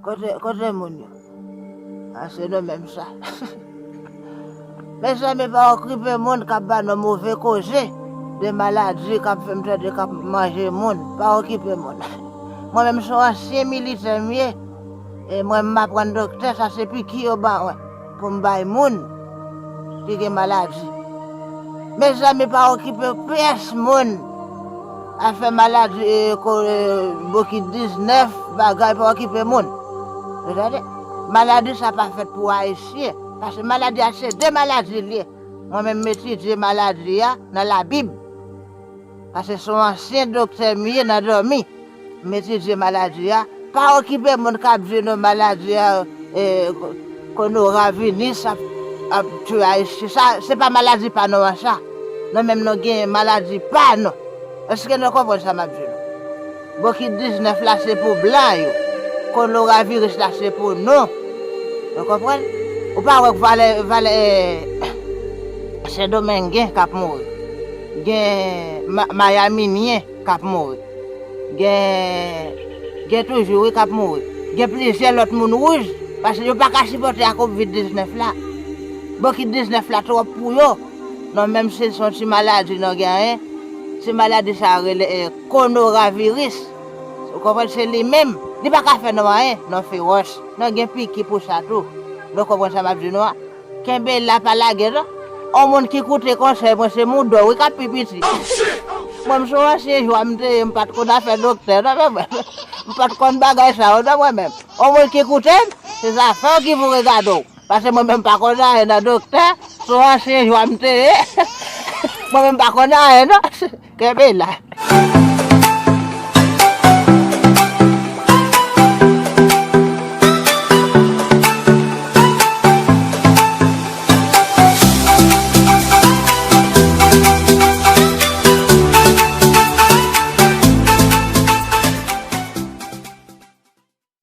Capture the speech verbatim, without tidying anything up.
Kote, kote moun yo? A, se nou menm sa. Mezanmi, pa okipe moun k ap ba nou move koze de maladi k ap fè m tande k ap manje moun. Pa okipe moun. Mwen menm se yon ansyen militè m ye. E mwen m aprann doktè, sa se piki yo ba mwen pou m bay moun ki gen maladi. Mezanmi, pa okipe pyès moun. Afè maladi, e, ko, e, bokit diznèf, bagay, pa okipe moun. Ou tande? Maladi sa pa fèt pou Ayisyen. Paske maladi a se de maladi l ye. Mwen menm m etidye maladi a nan Labib. Paske se yon ansyen doktè m ye nan dòmi. M etidye maladi a. Pa okipe moun k ap di nou maladi a, e, konoraviris ap, ap tiye Ayisyen. Sa, se pa maladi pa nou an sa. Nou menm nou gen maladi pa nou. Èske nou konprann sa m ap di nou? Bokit diznèf la se pou blan yo. Konoraviris la se pou nou. Ou konprann? Ou pa wè k valè, valè, e, Sendomengen k ap mouri. Gen Ma-, Mayaminyen k ap mouri. Gen, gen toujou, wi, k ap mouri. Gen plizyè lòt moun wouj, paske yo pa ka sipòte a kovid diznèf la. Bokit diznèf la twòp pou yo. Non, menm si se yon ti maladi nou genyen, ti maladi sa a rele, e, konoraviris. Ou konprann, se li menm. Li pa ka fè nou anyen, non, fewòs. Nou gen piki pou sa tou. Nou konprann sa m ap di nou a? Kenbe la, pa lage non. On moun ki koute konsèy mwen, se Moudon wi k ap pi piti. Mwen m se yon ansyen jwa m te ye, m pa t konn afè doktè non, men mwen, m pa t konn bagay sa yo non mwen menm. On moun ki koute m, se zafè w ki pou regade w. Paske mwen menm m pa konn anyen nan doktè, se yon ansyen jwa m te ye. Mwen menm m pa konn anyen non. Kenbe la.